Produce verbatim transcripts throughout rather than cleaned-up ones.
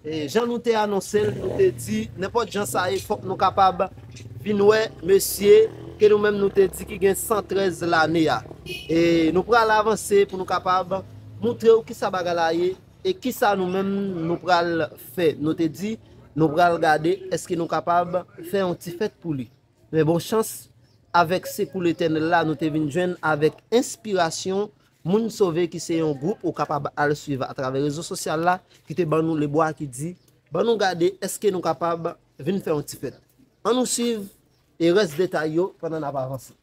E jan nou te anonse l, nou te di, nenpòt jan sa ye, fòk nou kapab vin wè mesye ke nou menm nou te di ki gen san trèz lane a. E nou pral avanse pou nou kapab montre w kisa bagay la ye e kisa nou menm nou pral fè. Nou te di, nou pral gade èske nou kapab fè yon ti fèt pou li. Men bon chans, avèk sekou Letènèl la, nou te vin jwenn avèk enspirasyon Moun Sove, ki se yon gwoup ou kapab al swiv atravè rezo sosyal la, ki te ban nou lebwa, ki di, ban nou gade èske nou kapab vin fè yon ti fèt. Ann nou swiv e rès detay yo pandan n ap avanse.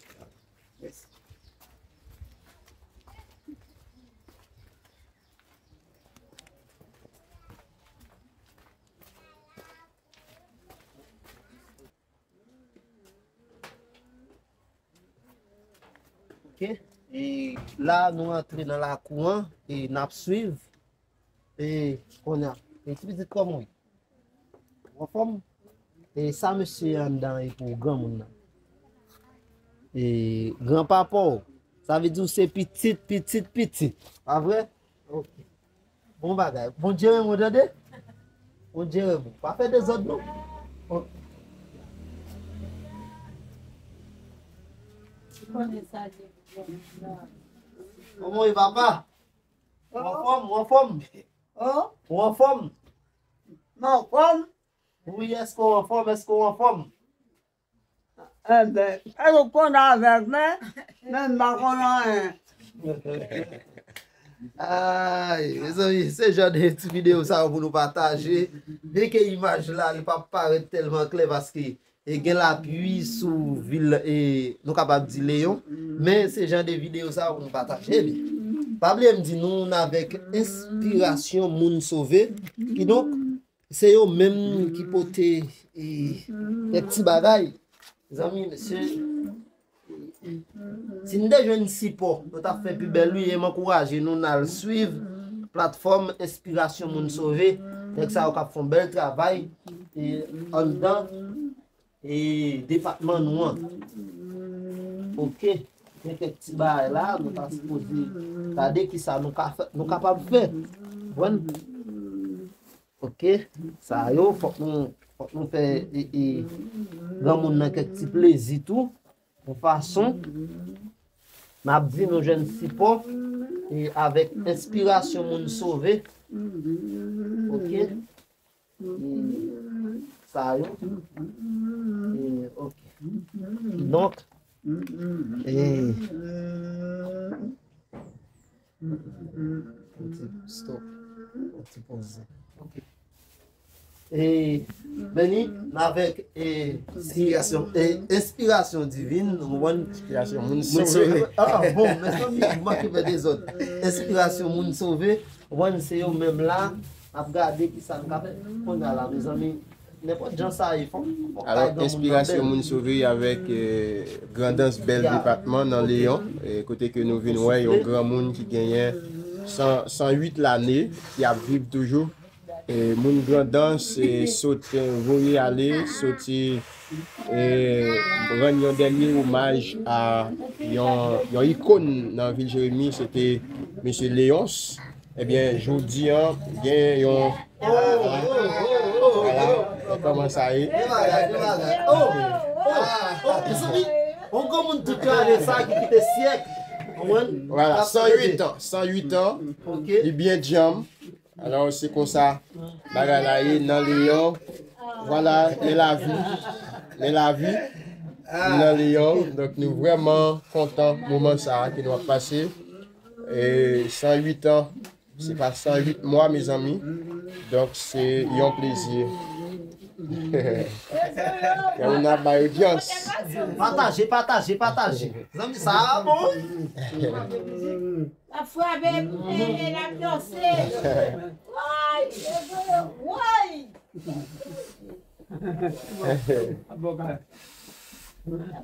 Ok. E la, nou antre nan lakou an e n ap swiv. E kounye a, e ti pitit, kòman w ye? Ou anfòm? E sa mesye anndan e pou granmoun nan. E granpapa w, sa vle di w se pitit, pitit, pitit. Pa vre? Ok. Bon bagay. Bondye renmen w, tande? Bondye renmen w. Pa fè dezòd, non. Ok. Kòman w ye, papa? Ou anfòm, ou anfòm? Ou anfòm? M anfòm. Wi, èske w anfòm? Èske w anfòm? Enben, e ou konn avè m, men, men m pa konn anyen. Ay, mezanmi, se jan de ti videyo sa yo pou nou pataje. Byenke imaj la, li p ap parèt tèlman klè paske e gen lapui sou vil, e nou kapab di Leyon, men se jan de videyo sa yo pou nou pataje li. Pa bliye m di nou, n avèk Enspirasyon Moun Sove, kidonk, se yo menm ki pote, e, kèk ti bagay. Zanmi, mesye, si n te jwenn sipò, nou t ap fè pi bèl, wi, e m ankouraje nou n al swiv platfòm Enspirasyon Moun Sove. Nèg sa yo k ap fè yon bèl travay, e, anndan, e, depatman nou an. Ok, gen kèk ti bagay la, nou ta sipoze gade kisa nou ka fè, nou kapab fè. Konprann? Ok, sa yo, fòk nou, fòk nou fè, e, e, granmoun nan kèk ti plezi tou. Yon fason, n ap di nou jwenn sipò, e avèk Enspirasyon Moun Sove. Ok. E sa yo. E, ok. Donk, e, yon ti stop. Yon ti poze. Ok. E, Benny, n avèk, e, enspirasyon, e, enspirasyon divin, ou konprann? Enspirasyon moun sove. Ah, bon, mezanmi, m manke fè dezòd. Enspirasyon moun sove, ou konprann, se yo menm la, n ap gade kisa n ka fè. Kounye a la, mezanmi, nenpòt jan sa ye, fòk, fòk kay granmoun nan bèl. Enspirasyon moun sove avèk, e, Grandans, bèl depatman nan Leyon, e, kote ke nou vin wè yon granmoun ki genyen san, san uit lane, ki ap viv toujou. E, moun Grandans, e, sot, e, voye ale, soti, e, rann yon dènye omaj a yon, yon ikòn nan vil Jeremi, se te mesye Leyons. Ebyen, jodi a, gen yon, vwala, e kòman sa ye. Yon granmoun tout kale sa ki kite syèk. Vwala, san uit an, san uit an, li byen djanm. Alò, se konsa bagay la ye nan Leyon. Vwala, men lavi. Men lavi nan Leyon. Donk, nou vrèman kontan moman sa a ke nou ap pase. E san uit an, se pa san uit mwa, mezanmi. Donk, se yon plezi. Kè moun ap bay odyans. Pataje, pataje, pataje. Zanmi, sa a bon. L ap frape, e, e l ap danse. Woy, woy.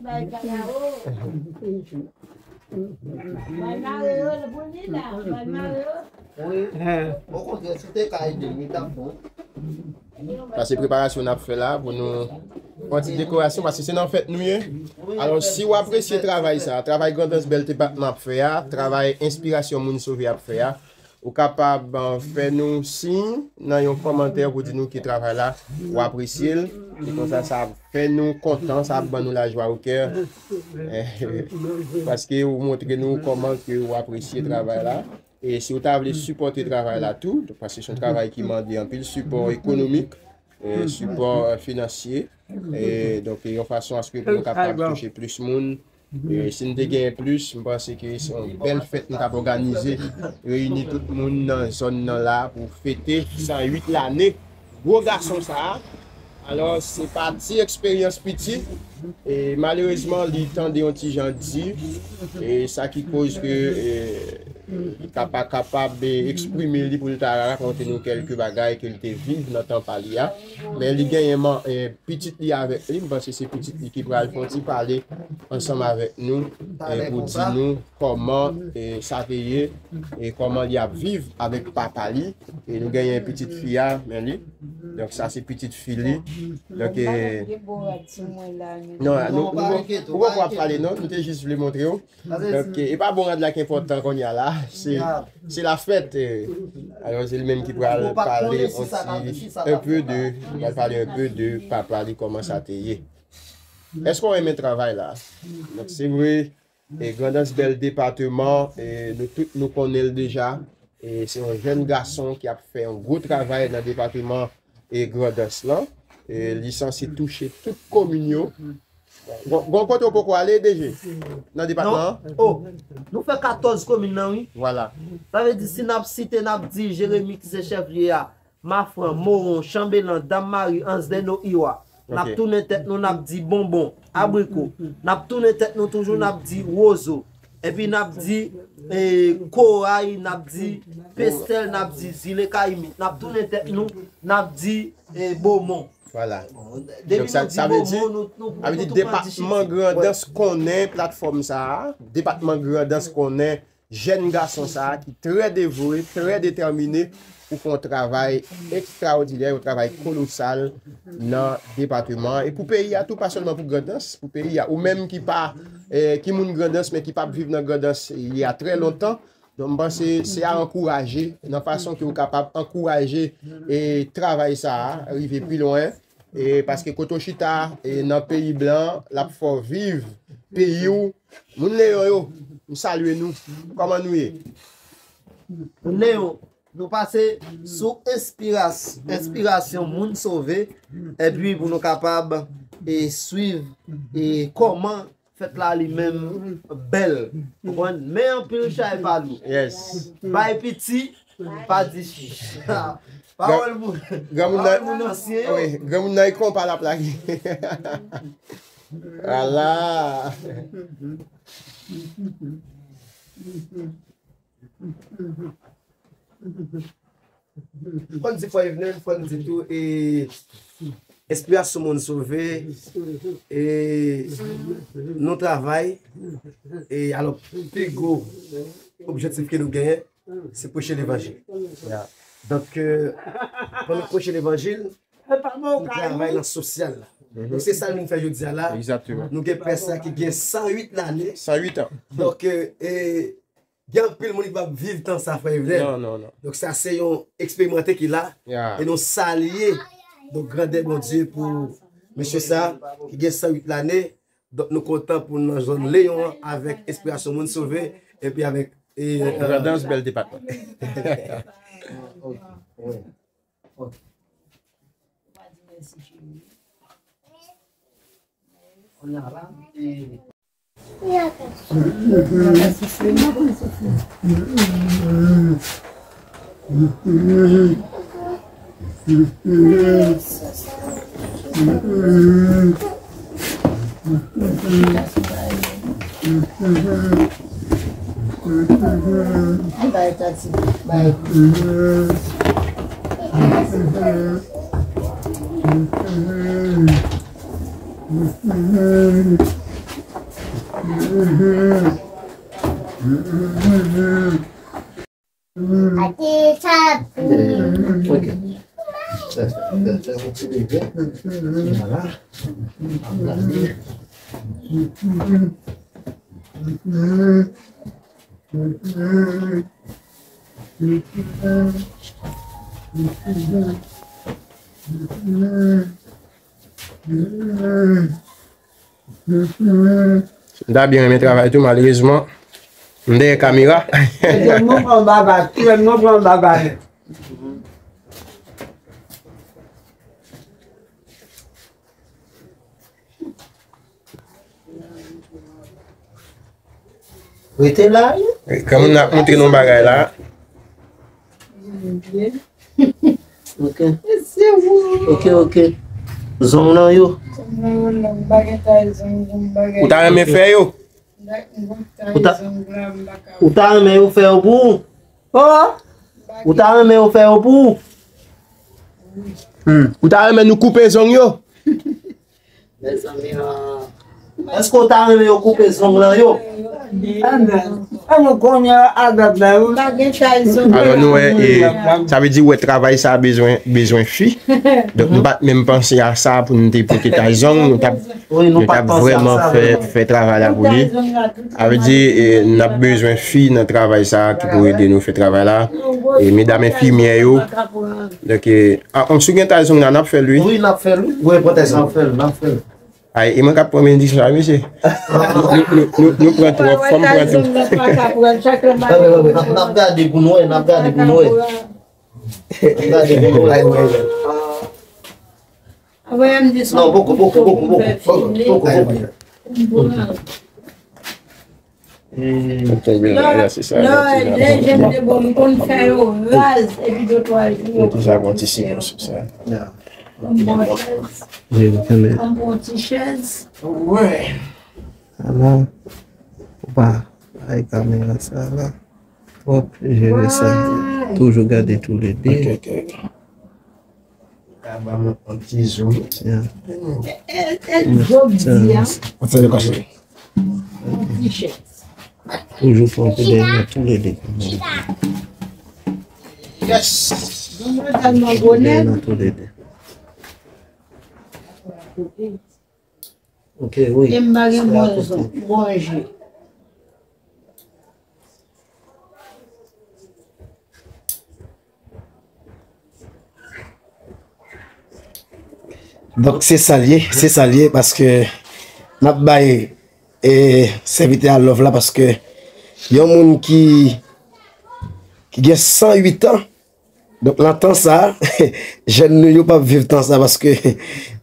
Bay kanawo. Bay mare yo, l pou li la. Bay mare yo. Wi. Okontrè, si w te ka ede m, li t ap bon. Sa se preparasyon n ap fè la pou nou fè yon ti dekorasyon, paske se nan fèt nou ye. Alò, si w apresye travay sa, travay Grandans Bèl Depatman ap fè a, travay Enspirasyon Moun Sove ap fè a, ou kapab, eh, fè nou siy nan yon kòmantè pou di nou ke travay la, ou apresye l. E konsa, sa ap fè nou kontan, sa ap ban nou lajwa o kè. Eh, paske ou montre nou kòman ke ou apresye travay la. E si ou ta vle sipòte travay la tou, paske se yon travay ki mande anpil sipò ekonomik, eh, sipò, eh, finansye. E donk, e yon fason aske pou nou kapab touche plis moun. E si n te genyen plis, m panse ke se yon bèl fèt n t ap òganize, reyini tout moun nan zòn nan la pou fete san uit lane gwo gason sa a. Alò, se pa ti eksperyans piti. E malerezman, li tande yon ti jan di. E sa ki koz ke, e, li ka pa kapab, e, eksprime li pou l ta rakonte nou kèlke bagay ke l te viv nan tan pa li a. Men li genyen man-, e, pitit li avèk li. M panse se pitit li ki pral fè yon ti pale ansanm avèk nou, e, pou di nou kòman, e, sa te ye, e kòman li ap viv avèk papa li. E nou genyen pitit fi a, men li. Donk, sa se pitit fi li. Donk, e, non, nou, nou, nou poko ap pale, non. Nou te jis vle montre w. Donk, e pa bon rad la ki enpòtan kounye a la. Se, se la fèt. E, alò, se li menm ki pral pale yon ti, un peu de, pral pale un peu de papa li, kòman sa te ye. Èske w renmen travay la? Donk, se vre, e, Grandans bèl depatman, e, nou tout nou konnen l deja. E, se yon jèn gason ki ap fè yon gwo travay nan depatman, e, Grandans lan. E, li sanse touche tout komin yo. Gon, gon kote w poko ale, D G? Nan depatman an? Oh, nou fè katòz komin nan, wi. Vwala. Sa vle di, si n ap site, n ap di Jeremi ki se chèf lye a, Mafran, Mowon, Chanbelan, Dam-Mari, Ansdeno, Iwa. N ap tounen tèt nou, n ap di Bonbon, Abriko. N ap tounen tèt nou toujou, n ap di Wozo. Epi n ap di, e, Koray, n ap di Pestèl, n ap di Zile Kayimit. N ap tounen tèt nou, n ap di, e, Bomon. Vwala. Donk, sa, sa vle di, sa vle di depatman Grandans konnen platfòm sa a, depatman Grandans konnen jèn gason sa a ki trè devwe, trè detèmine pou fè yon travay ekstraòdinè, yon travay kolosal nan depatman an. E pou peyi a tou, pa sèlman pou Grandans, pou peyi a. Ou menm ki pa, eh, ki moun Grandans, men ki p ap viv nan Grandans, il y a très longtemps. Donk, m panse se a ankouraje, nan fason ke ou kapab ankouraje, e, travay sa a, rive pi lwen. E paske kote w chita, e, nan peyi blan, l ap fè w viv peyi w. Moun Leyon yo, m salye nou. Kòman nou ye? Moun Leyon, nou pase sou enspiras-, enspirasyon Moun Sove, epi pou nou kapab, e, swiv, e, kòman fèt la li menm bèl. Ou konprann? Men anpil chay pa lou. Yes. Bay piti, pa di chich. Pawòl moun, granmoun nan, pawòl moun ansyen yo. Wi, granmoun nan e konpa l ap lage. Ala. Fò n di Frè Evenel, fò n di tou, e, enspirasyon Moun Sove, e, nou travay, e, alò, pi gwo objektif ke nou genyen, se preche levanjil. Ya. Donk, e, pandan preche levanjil, nou travay nan sosyal la. Donk, se sa nou vin fè jodi a la. Egzakteman. Nou gen pè sa ki gen san uit lane. San uit an. Donk, e, e, Gen anpil moun ki p ap viv tan sa, Frè Evenel. Non, non, non. Donk, sa se yon eksperimante ki la. Ya. E nou salye, donk, grandè Bondye pou mesye sa, ki gen san uit lane. Donk, nou kontan pou nou nan zòn Leyon an, avèk enspirasyon Moun Sove, epi avèk, e, e, Grandans, bèl depatman. Ok. Ok. Kounye a la, e, Ok. Fè, fè, fè yon ti leve. Vwala. Ap gade. M ta byen renmen travay tou, malerezman, m dèyè kamera. Tèlman pran baba, tèlman pran baba. Rete la, wi. Kòm n ap montre nou bagay la. Ok. Ok, ok. Zong nan yo. Ou ta renmen fè yo? Ou ta, ou ta renmen yo fè yo pou ou? Oh! Ou ta renmen yo fè yo pou ou? Hmm. Ou ta renmen nou koupe zong yo? Mezanmi, ah. Èske w ta renmen yo koupe zong lan yo? Amen. An nou konnen a dat la, wi. Pa gen chay zong. Alò, nou wè, e, sa vle di, wè, travay sa bezwen, bezwen fi. Donk, nou pa t menm panse a sa pou nou te pote tay zong. Nou t ap, wi, nou nou t ap panse a vrèman sa, fè, vrèman fè travay la pou li. Sa vle di, e, n ap bezwen fi nan travay sa ki pou ede nou fè travay la. E medam enfimyè yo. Donk, e, a, si w gen tay zong la, n ap fè l, wi. Wi, n ap fè l, wi. Wi, pwotèj la, n ap fè l, n ap fè l. Ay, e mwen k ap pran benediksyon sa, mesye. Nou, nou, nou, nou pran twòp, fò m pran tou. N ap, n ap gade pou nou wè, n ap gade pou nou wè. N ap gade pou nou wè. Non, poko, poko, poko, poko, poko, poko. Lè, lè, lè, jèn de bon, m konn fè yo raz, epi de twa jou, yo touche ak yon ti siyon sou sa. Yon bon chèz. Yon bon ti chèz. Ala, ou pa bay kamera sa la. Twòp, jere sa. Toujou gade toulede. Ok, ok. Ka ban mwen yon ti zoom. Yeah. E, e, e, jodi a. Yon ti kache. Yon ti chèz. Toujou fè yon ti dèyè nan toulede. Yes. Yon dèyè nan toulede. Ok, wi. E m pa gen bon zon, bon je. Donk, se sa l ye, se sa l ye, paske n ap bay, e, sèvitè a love la, paske yon moun ki, ki gen san uit an, donk, nan tan sa, jèn nou yo p ap viv tan sa, paske,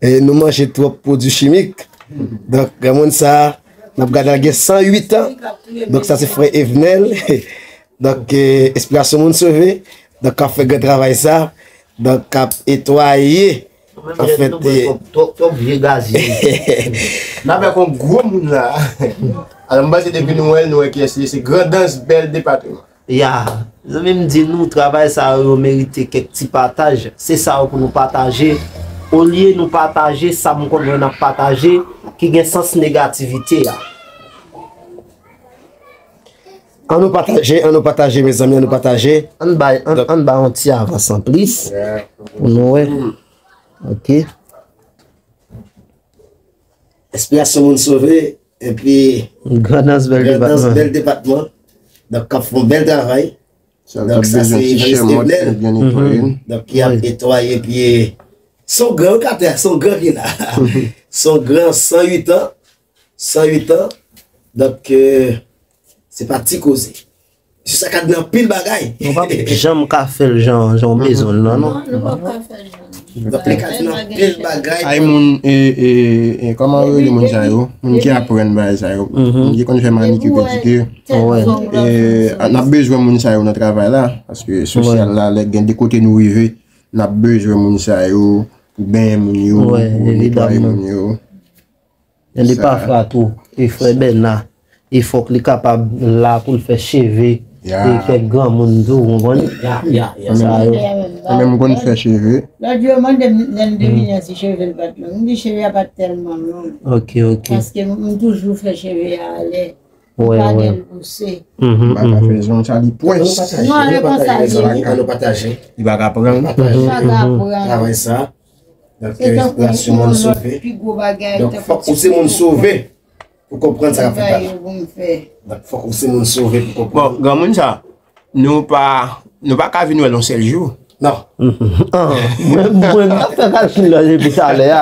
e, nou manje twòp pwodui chimik. Donk, granmoun sa, n ap gade l gen san uit an. Donk, sa se frè Evenel. Donk, e, Enspirasyon Moun Sove, donk, k ap fè gran travay sa, donk, k ap netwaye, anfèt, e, twòp, twòp vye gazye. N ap fè kon gwo moun la. Alò, m panse depi nou wè l, nou wè kiyès li ye, se Grandans, bèl depatman. Ya, zanmi m di nou, travay sa yo, yo merite kèk ti pataj. Se sa yo pou nou pataje. Olye nou pataje sa m konn wè n ap pataje, ki gen sans negativite a. An nou pataje, an nou pataje, mezanmi, an nou pataje. An bay, an, an bay yon ti avans anplis. Pou nou wè. Ok. Enspirasyon Moun Sove, epi Grandans, bèl depatman. Donk, k ap fè yon bèl travay. Donk, sa se Evangelis Evenel. Donk, ki ap netwaye pye. Se yon gran katè, se yon gran ki la. Se yon gran san uit an. San uit an. Donk, e, se pa ti koze. Mesye sa ka di anpil bagay. Nou p ap janm ka fè l jan, jan w bezwen l lan, non. Non, nou p ap ka fè l jan. Donk, li ka di anpil bagay. Ay, moun, e, e, e, kòman yo rele moun sa yo? Moun ki aprann bagay sa yo. Moun ki konn fè manikir, pedikir. E, n ap bezwen moun sa yo nan travay la. Paske sosyal la, lè gen de kote nou rive, n ap bezwen moun sa yo pou benyen moun yo, pou netwaye moun yo. Gen de pafwa tou, e frè Bèna, e fòk li kapab la pou l fè cheve, e kèk granmoun tou, ou konprann? Ya, ya, ya, sa yo. Mwen menm, mwen menm, m konn fè cheve. Lòt jou, yo mande m, lè m te vini an, si cheve l pa t long. M di, cheve a pa t tèlman long. Ok, ok. Paske m, m toujou fè cheve a alè. Wi, wi. Pa gen l pouse. M pa ka fè zong sa, li pwès. Non, e konsa li ye. An nou pataje. Li pa ka pran. Pataje. Li pa ka pran. Travay sa. Donk, e, Enspirasyon Moun Sove. Donk, fòk ou se moun sove pou konprann sa k ap fèt la. Donk, fòk ou se moun sove pou konprann. Bon, granmoun sa, nou pa, Nou pa ka vin wè l yon sèl jou. Non. Ah, mwen, mwen, m ap fè kalkil la depi talè a.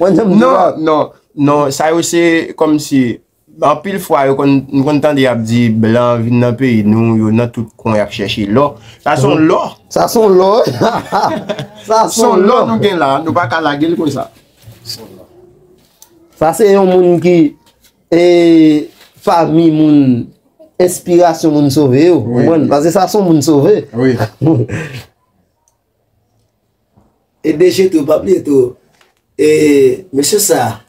Mwen, non, non, non, sa yo se kòmsi, anpil fwa, yo konn, nou konn tande y ap di blan vin nan peyi nou, yo nan tout kwen y ap chèche lò. Sa se yon lò. Sa se yon lò. Sa se yon lò nou gen la, nou pa ka lage l konsa. Sa se yon moun ki, e, pami moun, enspirasyon moun sove yo, konprann? Paske sa se yon moun sove. Wi. E D G tou, pa bliye tou. E, mesye sa,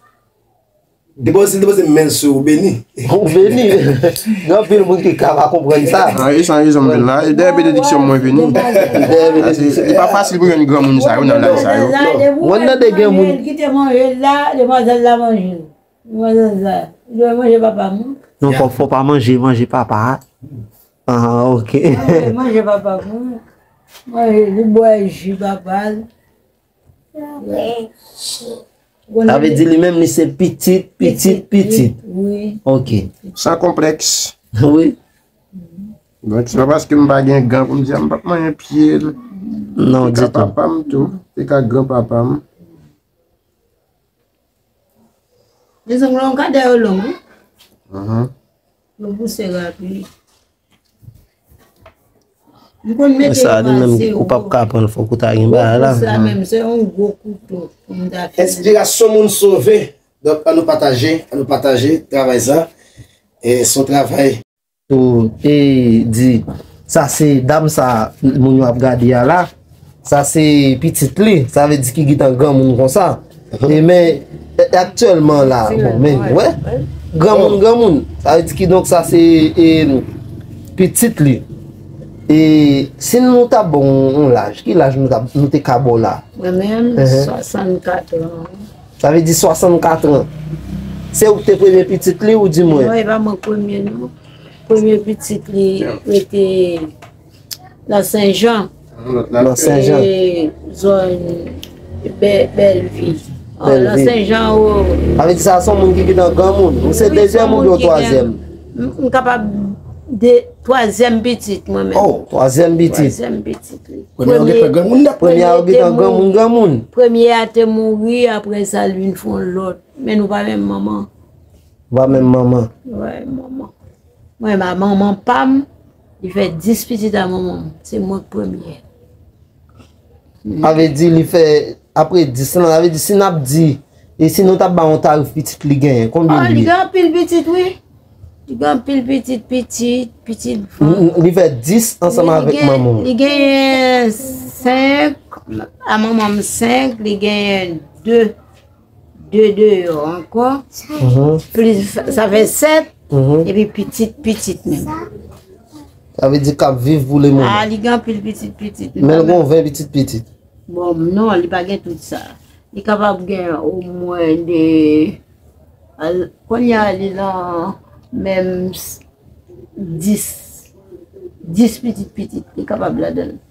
depoze, depoze men sou ou beni. Ou beni. Gen anpil moun ki ka pa konprann sa. Ah, e sa rezon m vin la. E dèyè benediksyon mwen vini. Dèyè benediksyon. Li pa fasil pou jwenn granmoun sa yo nan laj sa yo. Mwen tande gen moun. Kite manje la, demwazèl la manje. Demwazèl sa. Li manje papa m. Non, fò, fò pa manje, manje papa a. Ah, ok. Manje, manje papa m. Manje, li bwè ji papa l. Sa vle di li menm li se pitit, pitit, pitit. Wi. Ok. San konplèks. Wi. Donk, se pa paske m pa gen gan pou m di a, m p ap manyen pye l. Non, ditou. Se ka papa m tou, se ka granpapa m. Mezanmi, yon kadè yo long, wi. Mhm. Yo pouse rapid. M konn mete yo pase yo. Ou p ap ka pran l, fòk ou ta gen bagay la. Sa menm, se yon gwo kouto pou m ta fè. Enspirasyon moun sove. Donk, ann nou pataje, ann nou pataje travay sa. E se yon travay. Tou, e di, sa se dam sa moun yo ap gade a la. Sa se pitit li, sa vle di ki gentan granmoun konsa. E men, e, aktyèlman la, bon, men, wè, granmoun, granmoun. Sa vle di ki donk sa se, e, pitit li. E si nou ta ba w yon laj, ki laj nou ta, nou te ka ba w la? Mwen menm, swasannkat an. Sa vle di swasannkat an. Se ou ki te premye pitit li, ou di mwen? Non, e pa mwen premye, non. Premye pitit li rete nan Senjan. Nan Senjan. E zòn Bè-, Bèlvi. Nan Senjan, o. Sa vle di sa, se yon moun ki gentan granmoun. Ou se dezyèm oubyen twazyèm? M, m kapab de, twazyèm pitit, mwen menm. Oh, twazyèm pitit. Twazyèm pitit, wi. Premye a gentan granmoun, premye a te mouri, apre sa, l vin fè yon lòt. Men nou pa menm manman. Ou pa menm manman? Wi, manman. Mwen, ma-, manman pa m, li fè dis pitit a manman m. Se mwen k premye. Sa vle di li fè, apre dis lan, sa vle di si n ap di, e si nou t ap ba yon tarif pitit li genyen, konbyen li ye? Ah, li gen anpil pitit, wi. Li gen anpil pitit, pitit, pitit. Li fè dis ansanm avèk manman w? Li genyen senk, a manman m senk, li genyen de. De deyò ankò. Mhm. Plis, sa fè sèt. Mhm. Epi pitit, pitit menm. Sa vle di k ap viv pou lemòman. Ah, li gen anpil pitit, pitit. Men l gen ven pitit, pitit. Bon, non, li pa gen tout sa. Li kapab gen omwen de, al, kounye a li nan menm s-, dis, dis pitit, pitit. Li kapab ladan l.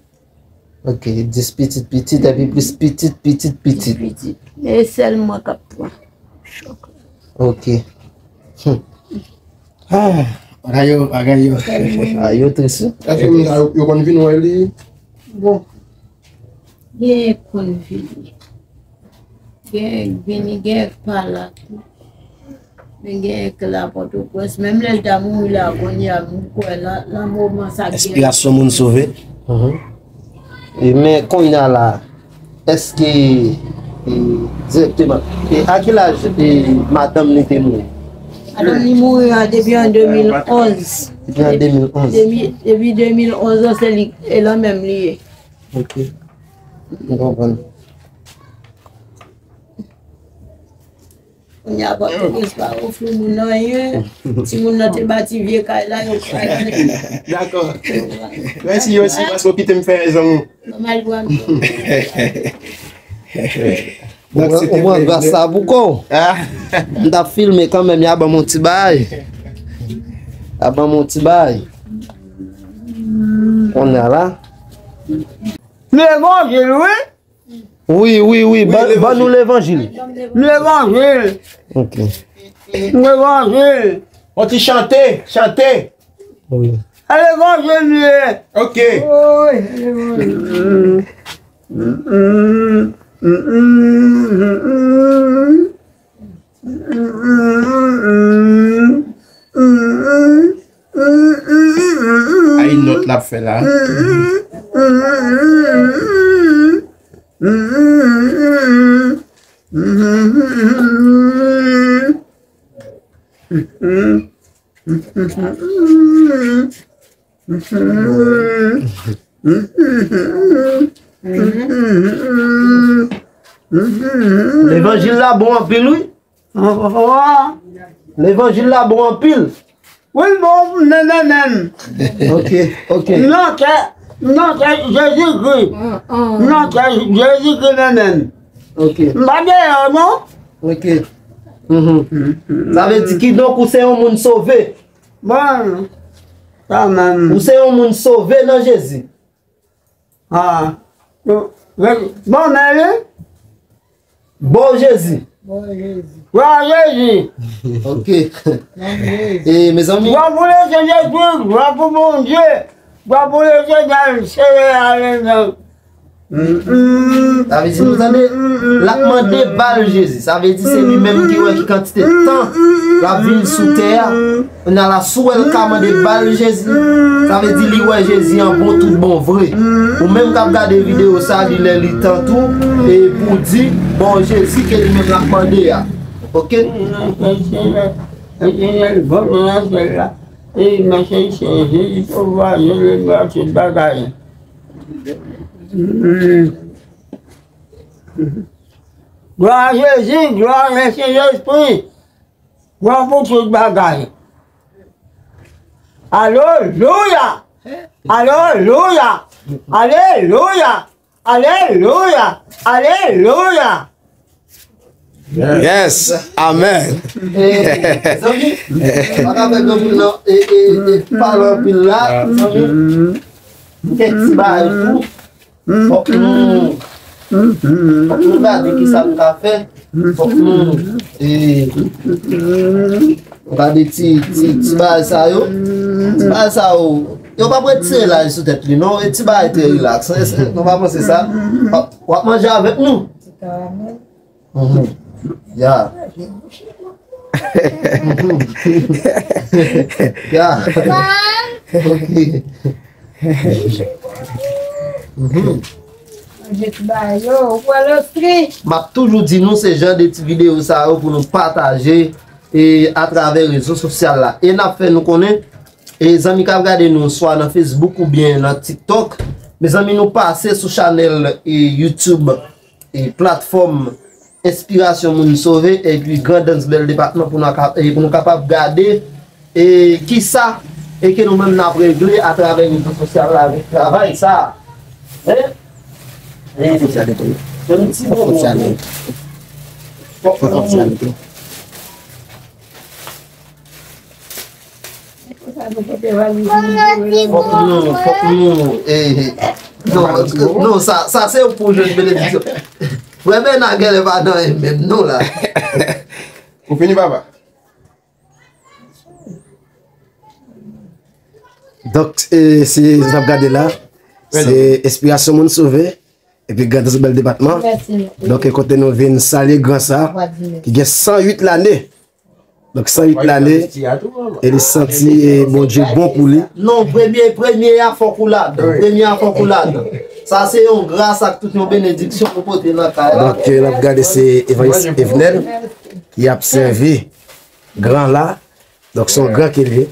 Ok, dis pitit pitit, epi plis pitit pitit pitit. Pitit. E sèl mwen k ap pran chòk la. Ok. Hmm. Ah, bagay yo, bagay yo. Sèl mwen. Ah, yo tris, wi. Èske moun sa yo, yo konn vin wè li? Bon. Gen konn vini. Gen vini, gen pa la tou. Men gen k la Pòtoprens. Menm lè l ta mouri la, kounye a, m kwè la, nan moman sa gen. Enspirasyon moun sove. Mhm. E men kounye a la, èske, e, dirèkteman, e a ki laj, e, madanm li te mouri? Madanm li mouri an, depi an de mil onz. Depi an de mil onz. Depi, depi de mil onz an, se li, e la menm li ye. Ok. M konprann. Kounye a, Pòtoprens pa ofri moun anyen. Timoun nan te bati vye kay la, yo kraze. Dakò. Mèsi, Yosi, paske w kite m fè zanmi. Nòmal pou m. Ou pran, ou pran gras sa pou kò w. Ah. M t ap filme kanmenm, y a ban m yon ti bagay. Y a ban m yon ti bagay. Kounye a la. Levanjil, wi. Wi, wi, wi. Wi, ban, ban nou levanjil. Levanjil. Ok. Levanjil. On ti chante, chante. Wi. levanjil li ye. Ok. Wi, levanjil. Ay nòt l ap fè la. Levanjil la bon anpil, wi. Levanjil la bon anpil. Wi, bon, men, men, men. Ok, ok. Non, kè, non, kè Jezikri. Non, kè Jezikri, men, men. Ok. M pa deyò, non. Ok. Mhm. Sa vle di kidonk ou se yon moun sove. Bon, kanmenm. Ou se yon moun sove nan Jezi. Ah. Bon, men li. Bon Jezi. Bon Jezi. Glwa a Jezi. Ok. Bon Jezi. E, mezanmi. Glwa pou Lesenyè Jezi, glwa pou Bondye, glwa pou Lesenyè, Senyè a, Lesenyè. Sa vle di, nou tande, l ap mande bal Jezi. Sa vle di, se li menm ki wè ki kantite tan l ap viv sou tè a. Kounye a la, si w wè l ka mande bal Jezi, sa vle di li wè Jezi an bon tout bon vre. Ou menm k ap gade videyo sa, li lè li tan tou, e pou di, bon, Jezi ke li menm l ap mande a. Ok? Senyè, Senyè, bon nan syèl la. E mèsi, Senyè Jezi, pou vwazen, le mèsi bagay. Glwa a Jezi, glwa a Sentespri, glwa pou tout bagay. Alelouya! Alelouya! Alelouya! Alelouya! Alelouya! Yes, amen. E, zanmi, pa ka fè granmoun nan, e, e, e, pale anpil la, zanmi. Kèk ti bagay tou. Fòk nou, fòk nou gade ki sa nou ka fè. Fòk nou, e, gade ti, ti, ti bagay sa yo. Ti bagay sa yo, yo p ap retire laj sou tèt li, non. E ti bagay trè rilaks. E, e, nou pa panse sa? W ap, w ap manje avèk nou. Mhm. Ya. Mhm. Ya. Ok. Mhm. Manje ti bagay yo, ou pran lespri. M ap toujou di nou se jan de ti videyo sa yo pou nou pataje e atravè rezo sosyal la. E n ap fè nou konnen, e zanmi k ap gade nou swa nan Facebook oubyen nan TikTok, mezanmi, nou pase sou chanèl e YouTube e platfòm Enspirasyon Moun Sove epi Grandans Bèl Depatman pou nou ka-, e pou nou kapab gade e kisa e ke nou menm n ap regle atravè rezo sosyal la avèk travay sa a. Hein? Fò sosyalite. Fò sosyalite. Fò sosyalite. Fòk nou, fòk nou, eh, eh. Non, non, sa, sa se pou jwenn benediksyon. Frè Bèna genlè pa nan menm non la. Ou fini, papa? Donk, eh, si n ap gade la, se Enspirasyon Moun Sove. Epi Grandans Bèl Depatman. Donk, e kote nou vin salye gran sa, ki gen san uit lane. Donk, san uit lane, e li santi, e Bondye bon pou li. Non, premye, premye a fòk ou ladan. Premye a fòk ou ladan. Sa se yon gras ak tout yon benediksyon nou pote nan kay la. Donk, e, n ap gade se Evanjelis Evnèl ki ap sèvi gran la. Donk, se yon gran ke li ye.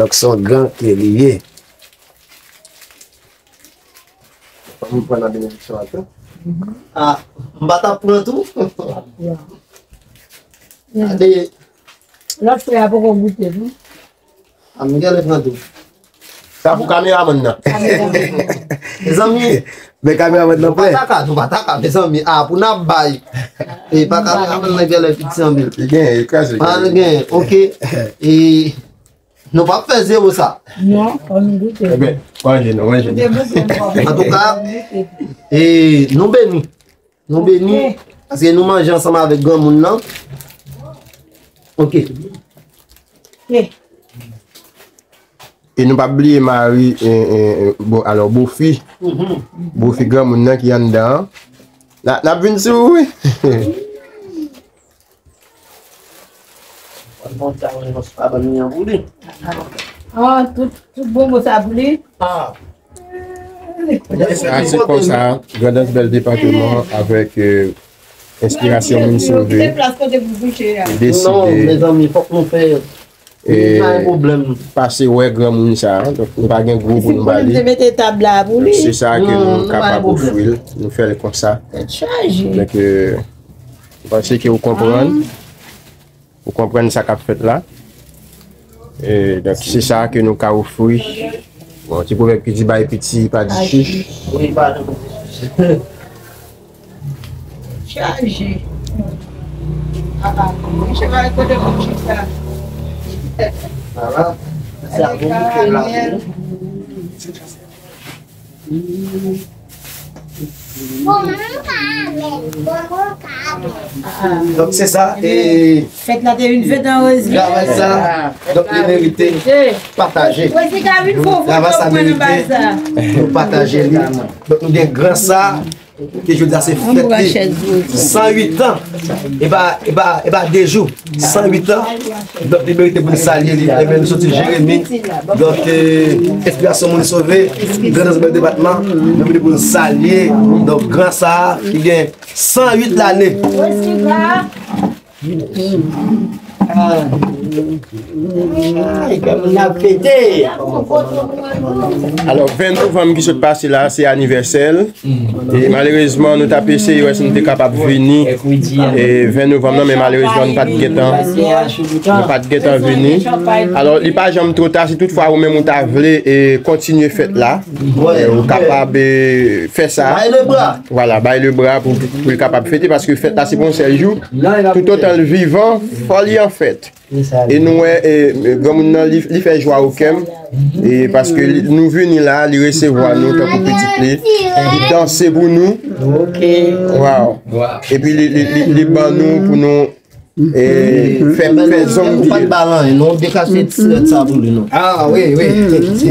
Donk, se yon gran ke li ye. Fò m pran nan benediksyon an tou. Ah, m pa t ap pran tou? Gade. Lòt frè a poko goute tou. Ah, m genlè pran tou. Sa pou kameramann nan. Mezanmi, men kameramann nan prè. Nou pa ta ka, nou pa ta ka, mezanmi. Ah, pou n ap bay. E pa kameramann nan genlè piti anpil. Li gen, li kraze. Pa gen, ok. E Nou p ap fè zewo sa. Non, fò nou goute. Ebyen, manje, nou manje. Antouka, e, nou beni. Nou beni, paske nou manje ansanm avèk granmoun nan. Ok. Ok. E nou p ap bliye mari, e, e, e, bon, alò, bofi. Bofi granmoun nan ki anndan an. N a, n ap vin sou ou, wi. Ah, tout, tout bonbon sa pou li. Ah. Sa se konsa, Grandans bèl depatman avèk, e, enspirasyon moun sove. Deside. Non, mezanmi, fòk nou fè. E pase wè granmoun sa a. Donk, nou pa gen gwo pou nou ba li. Se sa ke nou kapab ofri l. Nou fè l konsa. Donk, e, m panse ke ou konprann. Ou konprann sa k ap fèt la. E, donk, se sa ke nou ka ofri. Bon, ti pwovèb ki di bay piti pa di chich. Chaje. Aa, mwen cheve kote mwen chita. Ala, se a bon pou fè la. Donk se sa, e. Fèt la te vin fèt an Rosie. Travay sa, donk li merite pataje. Travay sa merite nou pataje li. Donk nou gen gran sa. Ke jodi a se fèt li san uit an. E pa, e pa, e pa de jou. San uit an. Donk li merite pou n salye li. Ebyen nou soti Jeremi. Donk, e, enspirasyon moun sove. Grandans bèl depatman. Nou vini pou n salye. Donk gran sa a ki gen san uit lane. Alò, ven novanm ki sot pase la, se anivèsè l. E malerezman, nou t ap eseye wè si nou te kapab vini, e, ven novanm nan, men malerezman, nou pa t gentan, nou pa t gentan vini. Alò, li pa janm twò ta, si toutfwa ou menm ou ta vle, e, kontinye fèt la, e, ou kapab, e, fè sa. Vwala, bay lebra pou, pou l kapab fete, paske fèt la se pa yon sèl jou. Toutotan l vivan, fò li an fèt. E nou wè, e, granmoun nan, li, li fè jwa o kè m. E paske li, nou vini la, li resevwa nou tankou pitit li. Li danse pou nou. Waw. Epi li, li, li, li ban nou pou nou, e, fè, fè zong pye. Nou pa t ba l anyen, non, dekase ti silèt sa pou li, non. Ah, wi, wi.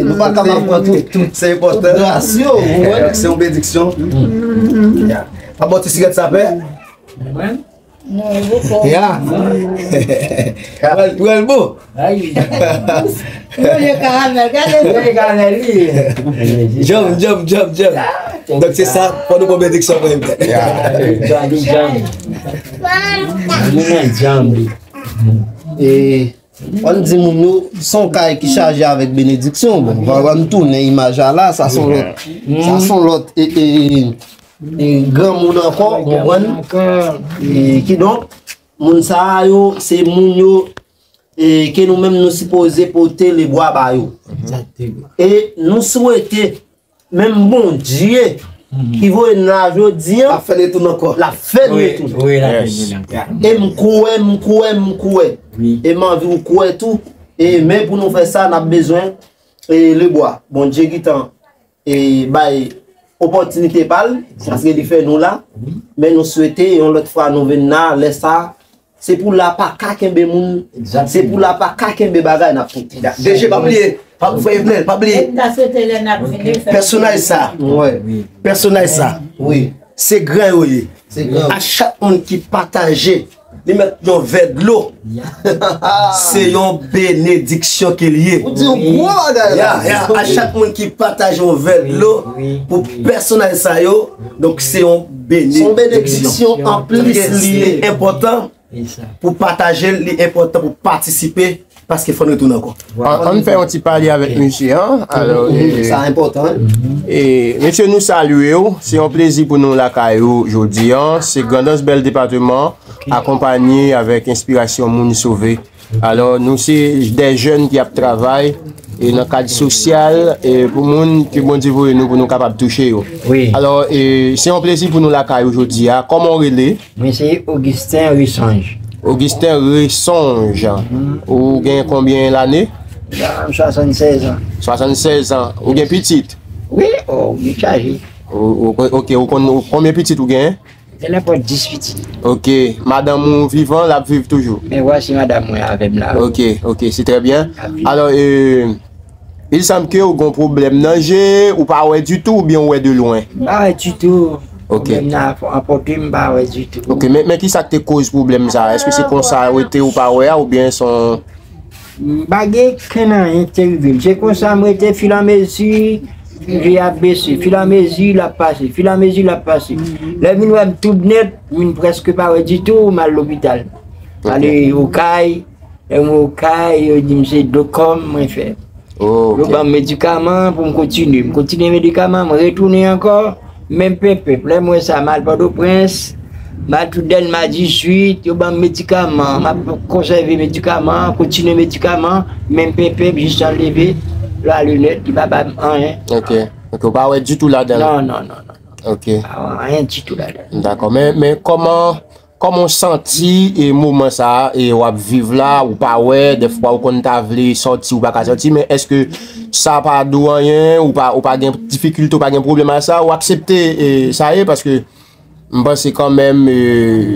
Nou pa kapab pran tout, tout. Se enpòtan. Gras yo, ou wè. Se yon benediksyon. Pa ba w ti silèt sa, pè. Non, e poko. Ya. Pral, pral bon. Ayi. Yo, yo karamèl, gade yo. Yo, karamèl, wi. Djanm, djanm, djanm, djanm. Donk se sa, fò nou pran benediksyon pou nou. Ya. Djanm, djanm. Nou nan djanm, wi. E, ann di moun yo, se yon kay ki chaje avèk benediksyon. Bon, ann tounen imaj la, sa se yon lòt, sa se yon lòt, e, e, e, granmoun ankò, ou konprann? E, kidonk, moun sa a yo, se moun yo, e, ke nou menm nou sipoze pote lebwa ba yo. E nou swete, menm Bondye, ki voye n la jodi a, l ap fè n retounen ankò. L ap fè n retounen. E m kwè, m kwè, m kwè. E m anvi w kwè tou. E men pou nou fè sa, n ap bezwen, e, lebwa. Bondye gentan e bay opòtinite pa l, paske li fè nou la. Men nou swete yon lòt fwa nou vin la, lè sa, se pou la pa ka kenbe moun, se pou la pa ka kenbe bagay n ap pote. DG, pa bliye, pa voye vle, pa bliye. Pèsonaj sa, pèsonaj sa, wi, se gran yo ye. A chak moun ki pataje, li mèt yon vè dlo. Se yon benediksyon ke l ye. Ou di yon gwo bagay la. Ya, ya, a chak moun ki pataje yon vè dlo pou pèsonaj sa yo, donk se yon benediksyon. Se yon benediksyon anplis li ye. Li enpòtan pou pataje l, li enpòtan pou patisipe. Paske fò n retounen ankò. An, ann fè yon ti pale avèk mesye an. Alò, e, sa enpòtan. E, mesye, nou salye w. Se yon plezi pou nou lakay ou jodi a. Se Grandans Bèl Depatman, akonpanye avèk Enspirasyon Moun Sove. Alò, nou se de jèn ki ap travay, e, nan kad sosyal, e, pou moun ke Bondye voye nou pou nou kapab touche yo. Alò, e, se yon plezi pou nou lakay ou jodi a. Kòman w rele? Mwen se Augustin Resonge. Augustin Resonge. Ou gen konbyen lane? Swasannsèz an. Swasannsèz an. Ou gen pitit? Wi, o, li chaje. Oke, ou konn konbyen pitit ou gen? Gen nenpòt dis pitit. Oke, madanm ou vivan, l ap viv toujou? Men vwasi madanm mwen avè m la. Oke, oke, se trè byen. Alò, e, Il sanm ke ou gon pwoblèm nan je, ou pa wè ditou oubyen ou wè de lwen? M pa wè ditou. Ok. Pwoblèm nan anpòte m, m pa wè ditou. Ok, men, men ki sa k te koz pwoblèm sa? Èske se konsa ou rete ou pa wè a, oubyen se yon... M pa gen kenn anyen ki te rive m. Se konsa m rete filanmezi, je ap bese. Filanmezi, l ap pase. Filanmezi, l ap pase. Lè m vin wè m tout nèt, m vin prèske pa wè ditou, m al lopital. M ale Okay, lè m Okay, yo di m se do kò m mwen fè. Oh, yo ok. Ban m medikaman pou m kontinye. M kontinye medikaman, m retounen ankò. Menm penpenp, lè m wè sa, m al Pòtoprens, m al tout Dèlma dizuit, yo ban m medikaman, m ap konsève medikaman, kontinye medikaman, menm penpenp, jis an leve, lwa linèt, li pa ba m anyen. Ok, ok, ou pa wè ditou ladan l? Non, non, non, non. Ok. Pa wè anyen ditou ladan l. Dakò, men, men kòman, kòman w santi e moman sa a, e w ap viv la, ou pa wè, dèfwa ou konn ta vle sòti, ou pa ka sòti, men èske sa pa di w anyen, ou pa, ou pa gen difikilte, ou pa gen pwoblèm a sa, ou aksepte e sa ye, paske m panse kanmenm, e,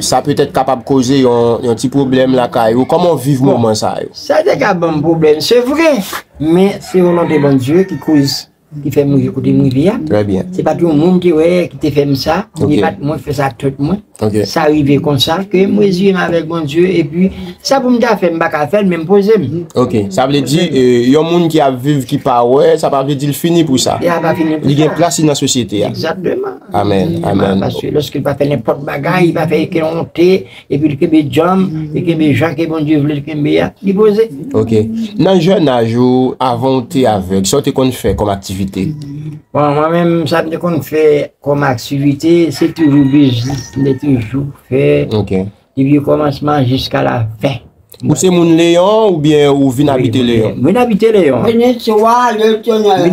sa petèt kapab koze yon, yon ti pwoblèm lakay ou. Kòman w viv moman sa yo? Sa te ka ban m pwoblèm, se vre, men se volonte Bondye ki koz, ki fè m rive kote m rive a. Trè byen. Se pa t yon moun ki wè, ki te fè m sa, ok, se pa t mwen ki fè sa ak tèt mwen. Ok. Sa rive konsa, ke m reziye m avèk Bondye, epi sa pou m ta fè, m pa ka fè l, men m poze m. Ok, sa vle di, e, yon moun ki ap viv, ki pa wè, sa pa vle di l fini pou sa. Li pa fini pou sa. Li gen plas li nan sosyete a. Egzakteman. Amèn, amèn. Paske lòske l pa fè nenpòt bagay, li pa fè okenn wonte, epi l kenbe djanm, li kenbe jan ke Bondye vle l kenbe a, li poze. Ok. Nan jèn aj ou, avan w te avèg, sa w te konn fè kòm aktivite? Bon, mwen menm, sa m te konn fè kòm aktivite, se toujou biznis, m te toujou fè. Ok. Depi kòmansman jiska la fen. Ou se moun Leyon oubyen ou vin abite Leyon? Wi, mwen vin abite Leyon. Vin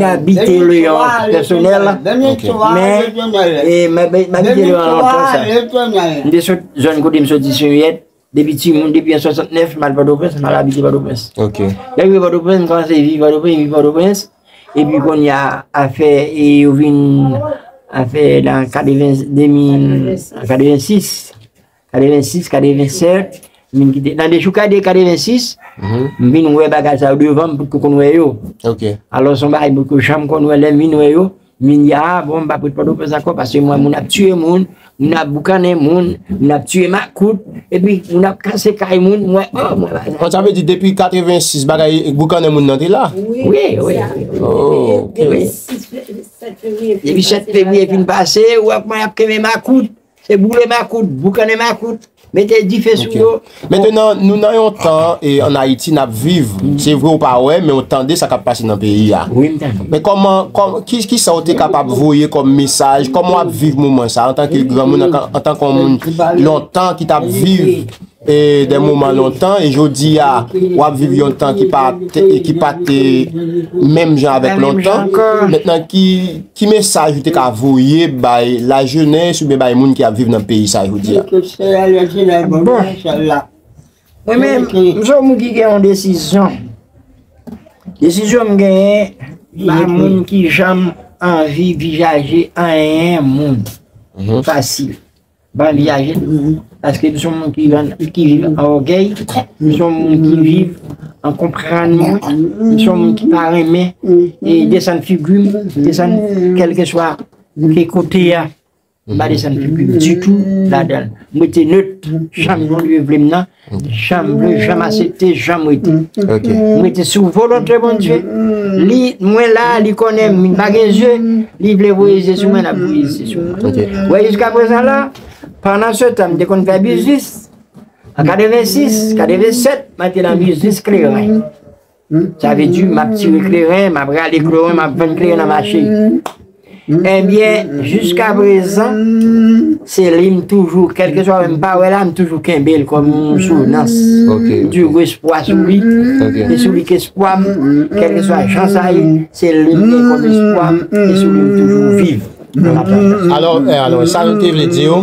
abite Leyon pèsonèl. Ok. Men, e, m, m, m abite Leyon lontan sa. M te sot zòn kote m soti Senyèt. Depi timoun, depi an swasantnèf, m al Pòtoprens, m al abite Pòtoprens. Ok. Lè m rive Pòtoprens, m kòmanse viv Pòtoprens, viv Pòtoprens. Epi kounye a, afè, e, yo vin, afè nan katreven, de mil, katrevensis, katrevensis, katrevennsèt, m vin kite. Nan dechouka de katrevensis, m vin wè bagay sa yo devan m, poutko konn wè yo. Ok. Alò, se yon bagay poutko janm konn wè, lè m vin wè yo, m vin di, a, bon, m p ap ret Pòtoprens ankò, paske m wè moun ap tiye moun, moun ap boukannen moun, moun ap tiye makout, epi moun ap kase kay moun, m wè, o, m wè bagay. Bon, sa vle di depi katrevensis bagay boukannen moun nan te la? Wi, wi, wi. Oh, ok. Wi. Depi sèt fevriye fin pase, w ap wè y ap kenbe makout. Se boule makout, boukannen makout, mete dife sou yo. Ok. Mentenan, nou nan yon tan, e, ann Ayiti, n ap viv. Se vre ou pa wè, men ou tande sa k ap pase nan peyi a. Wi, m tande. Men kòman, kòm, ki, ki sa w te kapab voye kòm mesaj? Kòman w ap viv moman sa, antanke granmoun, antan-, antanke yon moun lontan ki t ap viv e, de moman lontan, e jodi a, w ap viv yon tan ki pa te, ki pa te menm jan avèk lontan. Mentnan, ki, ki mesaj ou te ka voye bay lajenès oubyen bay moun ki ap viv nan peyi sa jodi a? Bon, mwen menm, m se yon moun ki gen yon desizyon. Desizyon m genyen, m pa moun ki janm anvi vizaje anyen moun fasil. Ban li aje. Paske m se yon moun ki, ki viv an ògèy, m se yon moun ki viv an konprann mwen, m se yon moun ki pa renmen, e, desann figi m, desann kèlkeswa ki kote a, m pa desann figi m ditou ladan l. M rete net, jan Bondye vle m nan, jan m vle, jan m aksepte, jan m rete. Ok. M rete sou volonte Bondye. Li, mwen la, li konnen m pa gen zye, li vle voye zye sou mwen, l ap voye zye sou mwen. Ok. Wè, jiska prezan la, pandan se tan, m te konn fè biznis. An katrevensis, katrevennsèt, mwen te nan biznis kleren. Sa vle di, m ap tire kleren, m ap rale kleren, m ap vann kleren nan mache. Ebyen, jiska prezan, se li m toujou, kèlkeswa m pa wè la, m toujou kenbe l kòm yon souvnans. Ok, ok. M toujou gen espwa sou li. Ok. E sou li k espwa m, kèlkeswa jan sa ye, se li m gen kòm espwa m, e sou li m toujou viv. Alò, eh, alò, sa nou te vle di yo,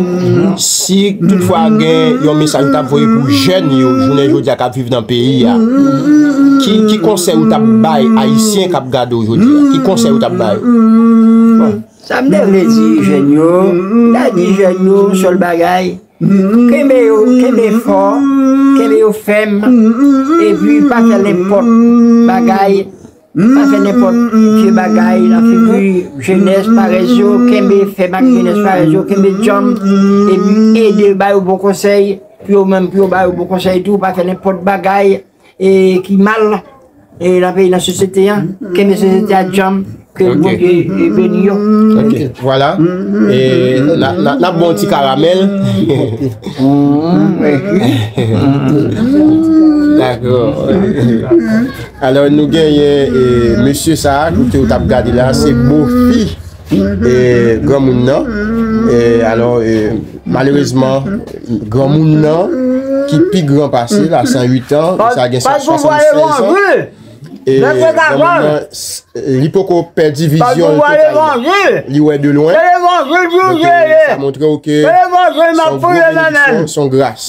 si toutfwa gen yon mesaj ou t ap voye pou jèn yo, jounen jodi a k ap viv nan peyi a, ki, ki konsèy ou t ap bay Ayisyen k ap gade w jodi a? Ki konsèy ou t ap ba yo? Bon, sa m te vle di jèn yo, m ta di jèn yo, yon sèl bagay, kenbe yo, kenbe fò, kenbe yo fèm, epi pa fè nenpòt bagay, Pa fè nenpòt vye bagay nan figi jenès parèz yo, kenbe fèm ak jenès parèz yo, kenbe djanm, e ede ba yo bon konsèy, pou yo menm, pou yo ba yo bon konsèy tou, pa fè nenpòt bagay e ki mal e nan peyi, nan sosyete an, kenbe sosyete a djanm, ke Bondye e beni yo. Ok, vwala. E n a, n a, n ap bon ti karamèl. Dakò. Alò, nou genyen e, mesye sa a, kote ou t ap gade la, se bofi e, granmoun nan. E, alò, e, malerezman, granmoun nan ki pi gran pase l a san uit an, sa gen swasannsenk an. E granmoun nan, s- li poko pèdi vizyon l totalman. Li wè de lwen. Donk, e, sa montre w ke se yon gwo benediksyon, se yon gras.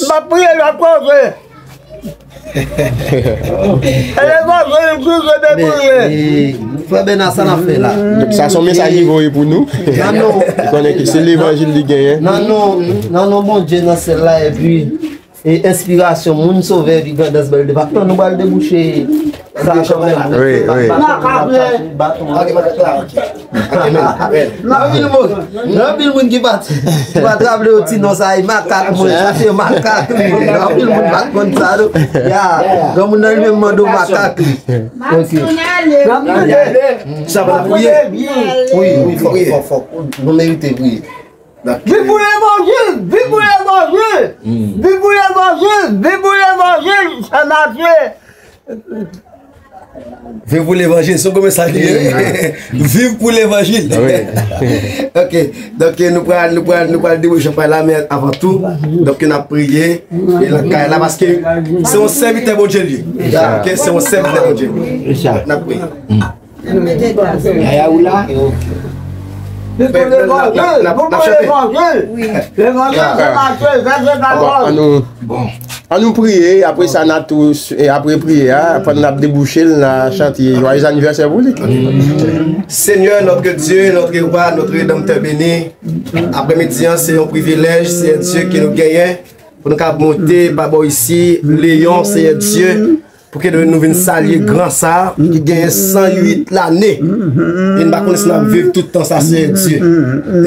Frè Bèna, sa n ap fè la? Sa se yon mesaj li voye pou nou. Li konnen ke se levanjil li genyen. Nan non, nan non Bondye nan syèl la, epi e enspirasyon moun sovè epi grandans bèl depatman, nou pral debouche sa kanmenm. Wi, wi. Nan vil moun, nan vil moun ki pa, ki pa t raple yo ti non sa, e makak mwen, sa se makak li. Nan vil moun pa t konn sa, non. Ya, granmoun nan li menm mande w makak li. Ok. Sa pa priye? Wi, wi, fòk, fòk, fòk. Nou merite priye. Viv pou levanjil! Viv pou levanjil! Viv pou levanjil! Viv pou levanjil! Sa mache! Viv pou levanjil, se yon gwo mesaj li ye. Viv pou levanjil. Ok. Donk, nou pral, nou pral, nou pral debouche chanpay la, men avan tou, donk, n ap priye. E nan kay la, paske se yon sèvitè Bondye li ye. Ok, se yon sèvitè Bondye. N ap priye. Yaya ou la? Levanjil, levanjil, levanjil, se mache, se pawòl. Bon, ann nou priye, apre sa n a tou, e apre priyè a, pandan n ap debouche l, n a chante Joyeux anniversaire pou li. Seigneur, notre Dieu, notre roi, notre Rédempteur béni, aprèmidi an, se yon privilèj, Seyè Dye, ke nou genyen pou nou ka monte pa bò isi, Leyon, Seyè Dye, pou ke nou, nou vin salye gran sa a, ki genyen san uit lane. E n pa konnen si n ap viv tout tan sa, Seyè Dye.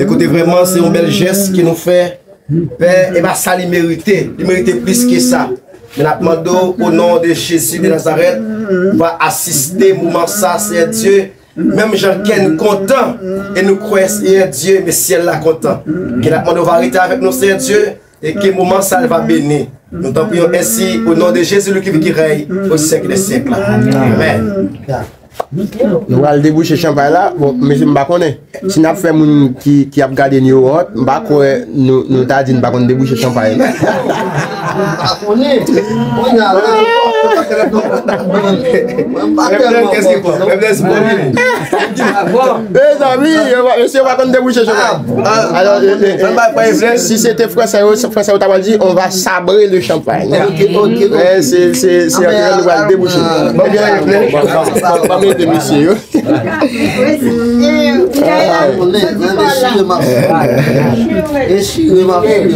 E kote vrèman, se yon bèl jès ke nou fè, Pè, e pa sa li merite. Li merite plis ke sa. Men n ap mande w, o non de Jezi de Nazarèt, va asiste moman sa, Seyè Dye. Menm jan kè n kontan, e nou kwè, Seyè Dye, men syèl la kontan. Ke n ap mande w va rete avèk nou, Seyè Dye, e ke moman sa l va beni. Nou t'en prions ainsi, au nom de Jésus, le qui vit, qui règne au siècle des siècles. Amèn. Nou pral debouche chanpay la. Bon, mesye, m pa konnen. Si n ap fè moun ki, ki ap gade n yo wont, m pa kwè nou, nou ta di n pa konn debouche chanpay. M pa konnen. Kounye a la, mwen pa tèlman bon. Mezanmi, yo pa, mesye yo pa konn debouche chanpay. Alò, e, e, e, si se te fransè yo, fransè yo ta pral di, on va sabrer le champagne. Ok, ok, ok. Men se, se, se an kreyòl nou pral debouche. Bon, bon, bon, bon, bon, bon, mesye yo. Echire m ap chire. Echire m ap chire.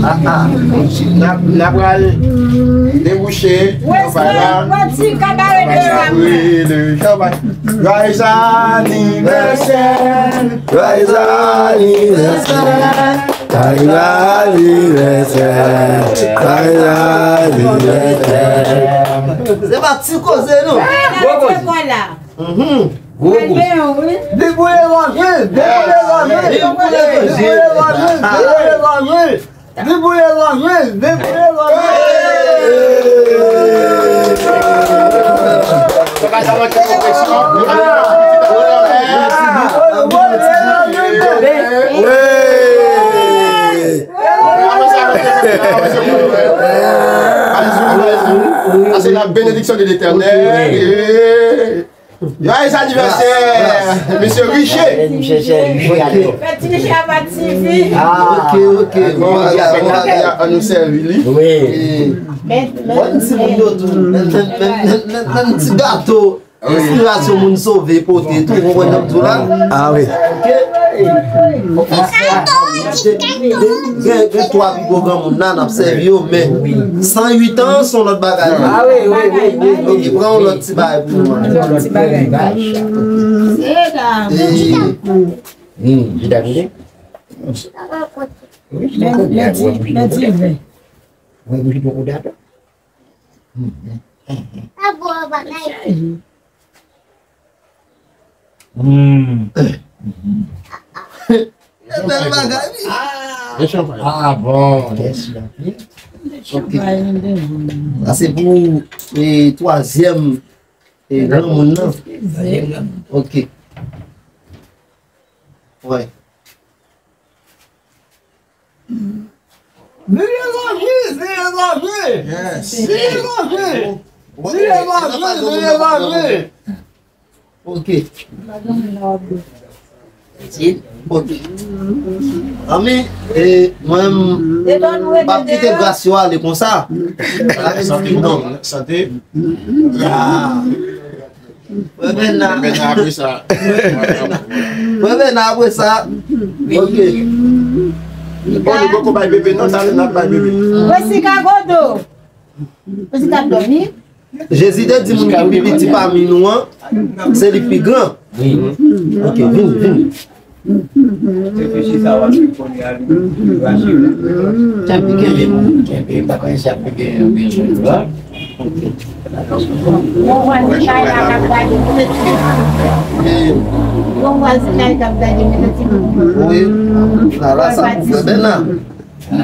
Ah, ah. N ap, n ap pral debouche. Chanpay la. Joyeux anniversaire. Joyeux anniversaire. Joyeux anniversaire. Joyeux anniversaire. Se pa ti koze, non. Gwo koze. Mhm. Gwo koze. Viv pou levanjil! Viv pou levanjil! Viv pou levanjil! Viv pou levanjil! Viv pou levanjil! Viv pou levanjil! Sa se la bénédiction de l'Éternel. Joyeux anniversaire, mesye Riche. Fè ti Riche a pa ti fi. Ah, ok, ok. Bon, an nou sèvi li. Wi. Bon, ti moun yo tou. Men, men, men, men, men, men ti gato. Enspirasyon moun sove pote tou, ou konprann sa m di w la? Ah wi. Ok. Gen, gen twa pi gwo granmoun la, n ap sèvi yo, men san uit an, se yon lòt bagay. Ah wi, wi, wi, wi. Ok, pran yon lòt ti bagay pou nou. Yon lòt ti bagay. E, hmm, Jida vini? Wi, Jida vini. Lè di, lè di ven. Wi, wi, wi, wi, wi. Hmm. Bèl bagay, wi. Ah bon, mèsi anpil. Ok. Sa se pou, e, twazyèm, e, granmoun nan. Ok. Wè. Viv lavi, viv lavi. Yes. Viv lavi. Viv lavi, viv lavi. Ok. Ok. Anmi, e, mwen, m p ap kite gras yo ale konsa. Sante, non. Sante. Ah. Mwen menm nan. Mwen menm nan apre sa. Mwen menm nan apre sa. Ok. Bon, nou poko bay bebe, non, talè n ap bay bebe. Wesika Godo. Wesika ap dòmi. Jezi te di moun ki pi piti pami nou an, se li ki pi gran. Wi. Ok, vini, vini. Reflechi sa w ap di kounye a, li rache w. Kenbe, kenbe, kenbe, m pa konnen si ap kenbe, kenbe, kenbe. Yon vwazinay la k ap gade, mete ti bout mwen. Yon vwazinay k ap gade, mete ti bout mwen. Wi, la, la, sa pou fè bèl la. Ah.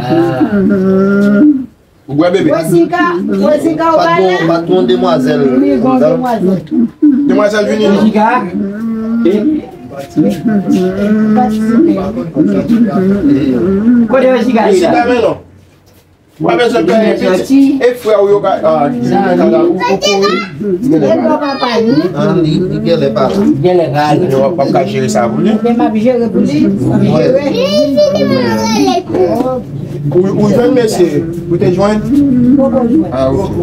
Ou bwè bebe? Wesika, Wesika, ou pa la? Pa t gon demwazèl. Wi, gon demwazèl. Demwazèl vini, non? Wesika. Kote Wesika ye la? Wesika, men non. Ou pa bezwen plede piti. E frè ou yo ka, ah, ki vin nan kay la, ou, ou kouri. Li genlè pa la. Ah, li, li genlè pa la. Li genlè pa la. Yo, w ap ka jere sa pou li. Men m ap jere pou li. M ap jere. Ou, ou jwenn mesye? Ou te jwenn? M poko jwenn. Ah, ok.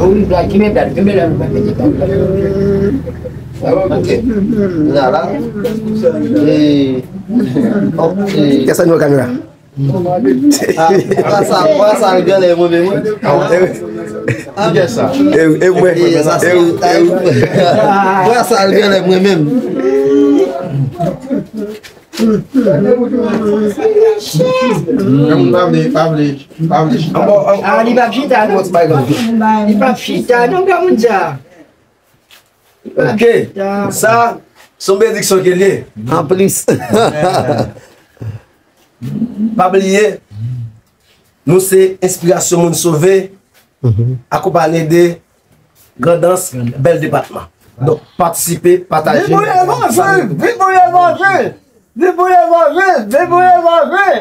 Wi, Black, kenbe Black, kenbe la, nou pa pèdi Black. Ok. La, la. E, ok. Kè sa nou kamera? Ah, pwa sa, pwa sa l genlè mwen menm, wi. Ah, e, e, e mwen. E, sa, e, e, pwa sa l genlè mwen menm. Nan moun pa vle, pa vle, pa vle chita. Ah, li p ap chita, non. Li p ap chita, non, granmoun sa. Ok. Sa, se yon benediksyon ke l ye. Anplis. Pa bliye, nou se Enspirasyon Moun Sove, akonpaye de Grandans, bèl depatman. Donk, patisipe, pataje. Viv pou levanjil! Viv pou levanjil! Viv pou levanjil! Viv pou levanjil!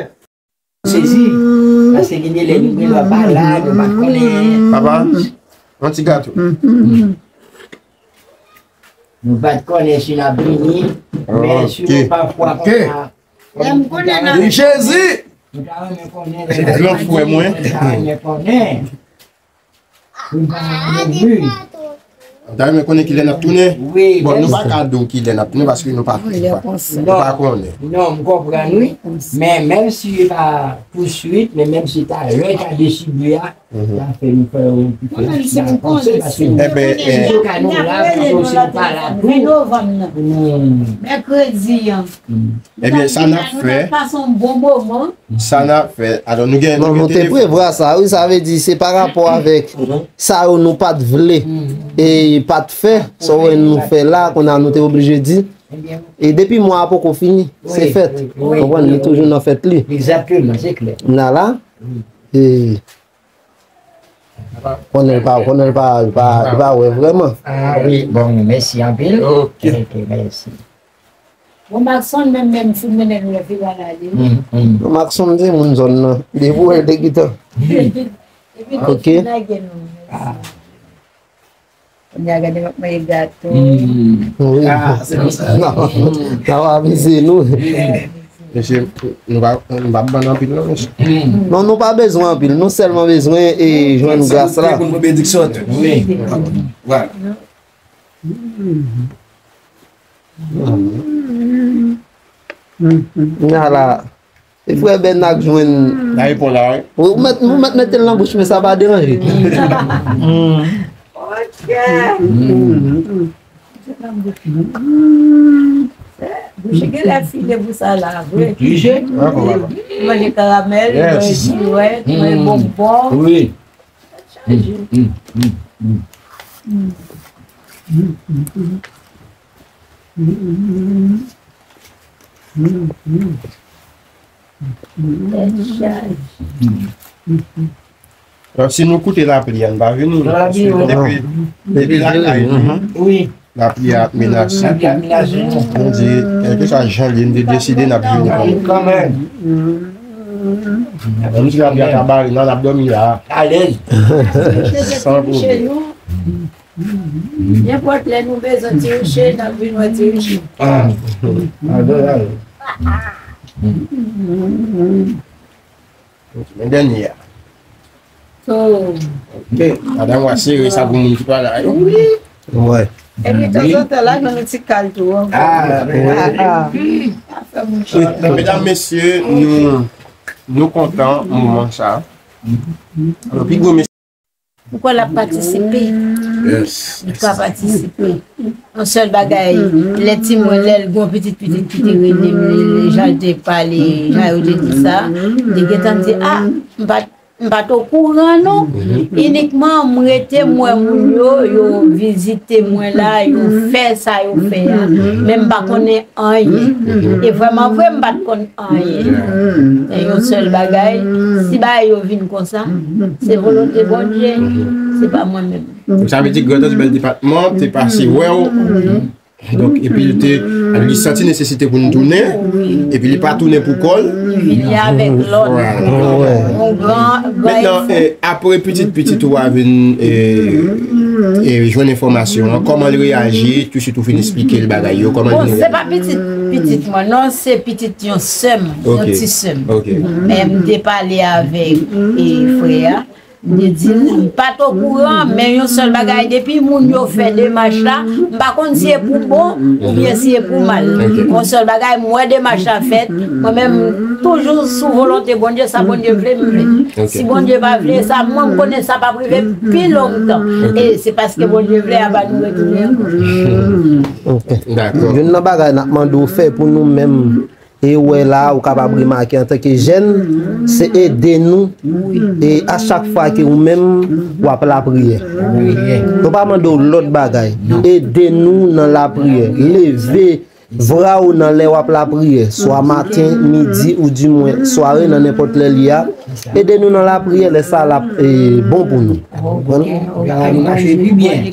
Sezi, paske gen de lè nou gen lwa pa la, nou pa t konnen. Papa, yon ti gato. Nou pa t konnen si n ap vini, men si nou pafwa konsa. Lè m konnen nan Jezi! Nou ta renmen konnen. Se gran frè mwen. Nou ta renmen konnen. Ou pa renmen wi. M ta renmen konnen kilè n ap tounen. Wi, bon, nou pa ka di w kilè n ap tounen paske nou pa, nou pa, nou pa konnen. Non, m konprann wi. Men menm si se pa touswit, men menm si talè ta deside a, sa fè nou fè yon ti fè. Mwen menm si m konnen, si m konnen, si yo ka nou la, si yo pa la tou. Mèkredi an. Ebyen, sa n ap fè, pase yon bon moman. Sa n ap fè, alò, nou gen, non, nou te prevwa sa, wi, sa vle di, se pa rapò avèk sa yo nou pa t vle, e pa t fè, sa w wè nou fè la, kounye a nou te oblije di. E depi mwa a poko fini, se fèt. Konprann, li toujou nan fèt li. Egzakteman, se klè. N a la, e Konnen l pa, konnen l pa, l pa, l pa wè vrèman. Ah wi, bon, mèsi anpil. Ok. Ok, mèsi. Bon, Maxon, menm, menm si mennen nou lè fè bagay li. Bon, Maxon, se moun zòn nan. Depi w wè l te gentan. Ok. Kounye a gade m ap manje gato. Wi. Ah, se konsa. N ap amize nou. Mesye, nou pa, nou pa bann anpil non, mesye. Non, nou pa bezwen anpil. Nou sèlman bezwen e jwenn gras la. Pou nou benediksyon an tou. Wi. Vwala. Nya la. E frè Ben ak jwenn. La e pon la, wi. Ou mèt, ou mèt mete l nan bouch, men sa pa deranje. Ok. Bouch genlè file pou sa la vre. Manje karamèl, manje siwèt, manje bonbon. Wi. Alò, si nou koute lapli a, n pa vini. Paske depi, depi lakay nou, lapli a ap menase. Lapli ap menase nou. Nou di, kèlkeswa jan l ye, n te deside n ap vini kanmenm. Menm si lapli a ta bare n, n ap dòmi la. Alèz. San pwoblèm. Nenpòt lè nou bezwen Ti Riche, n ap vin wè Ti Riche. Men dènye a. Ok. Madanm w a sere sa pou moun ki pa la yo. Wi. Epi tanzantan la jwenn yon ti kal tou. Medam, mesye, nou, nou kontan moman sa. Alò, pi gwo mesi. Ou kwè l ap patisipe? Li pa patisipe. Yon sèl bagay, lè timoun, lè l gen yon pitit pitit ki te rele m, li, li, jan l te pale, jan yo te di sa, li gentan di, a, m pa, m pa t okouran non. Inikman m rete, m wè moun yo, yo vizite mwen la, yo fè sa yo fè a, men m pa konnen anyen. E vrèman vre, m pa t konn anyen. Men yon sèl bagay, si bagay yo vin konsa, se volonte Bondye, se pa mwen menm. Sa vle di Grand Anse Bèl Depatman te pase wè w. Donk, epi l te, li santi nesesite pou n tounen. Epi li pa tounen pou kò l. Vini avèk lòd. Yon gran, gran efò. Mentnan, eh, apre pitit pitit ou a vin, eh, eh, jwenn enfòmasyon an, kòman l reyaji? Tousuit ou fin esplike l bagay yo, kòman l vin reyaji? Bon, se pa pitit pitit mwen non, se pitit yon sè m, yon ti sè m. Men m te pale avèk, eh, frè a. M te di l, m pa t okouran, men yon sèl bagay, depi moun yo fè demach la, m pa konn si e pou bon oubyen si e pou mal. Yon sèl bagay, m wè demach la fèt, mwen menm, toujou sou volonte Bondye, sa Bondye vle, m vle. Si Bondye pa vle sa, mwen, m konnen sa p ap rive pi lontan. E se paske Bondye vle, aba nou retounen ankò. Youn nan bagay n ap mande w fè pou nou menm, e wè la, ou kapab remake antanke jèn, se ede nou. E a chak fwa ke ou menm, w ap lapriyè. Nou pa mande w lòt bagay. Ede nou nan lapriyè. Leve vra w nan lè w ap lapriyè. Swa maten, midi, ou di mwen sware, nan nenpòt lè li a. Ede nou nan lapriyè, lè sa l ap, eh, bon pou nou. Ou kapab mache pi byen.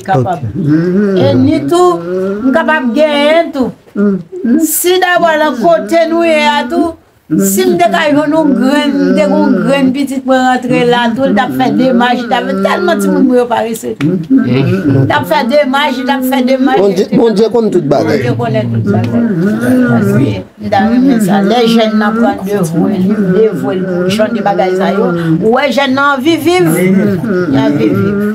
E ni tou, m kapab genyen tou. Si dabò nan kote nou ye a tou, si m te ka jwenn yon grenn, m te gen yon grenn pitit mwen rantre la tou, l t ap fè demach, li t ap fè tèlman timoun mwen yo parese tou. Li t ap fè demach, li t ap fè demach. Bondye, Bondye konn tout bagay. Bondye konnen tout bagay. M ta renmen sa. Lè jèn nan pran devwe li, devwe l pou jan de bagay sa yo. Ou wè jèn nan anvi viv. Li anvi viv.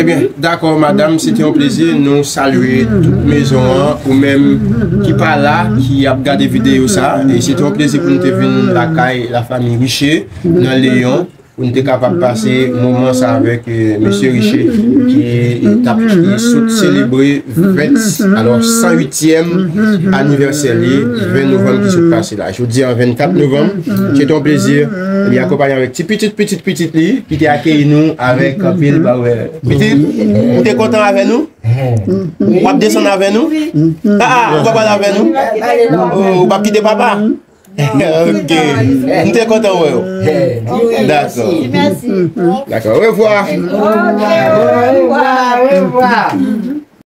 Ebyen, dakò, madanm, se te yon plezi. Nou salye tout mezon an, ou menm ki pa la, ki ap gade videyo sa. E se te yon plezi pou nou te vin lakay lafanmi Riche nan Leyon. Pou n te kapab pase moman sa avèk, eh, mesye Riche, ki t ap, ki sot selebre ven, alò, san uityèm anivèsè li, ven novanm ki sot pase la. Jodi a, vennkat novanm, se te yon plezi li akonpaye avèk ti pitit, pitit, pitit li, ki te akeyi nou avèk anpil, ba wè. Pitit, ou te kontan avè nou? W ap desann avè nou? A, a, ou p ap al avè nou? O, ou p ap kite papa? Ok. M te kontan wè w. Dakò. Dakò. Orevwa. Orevwa. Orevwa.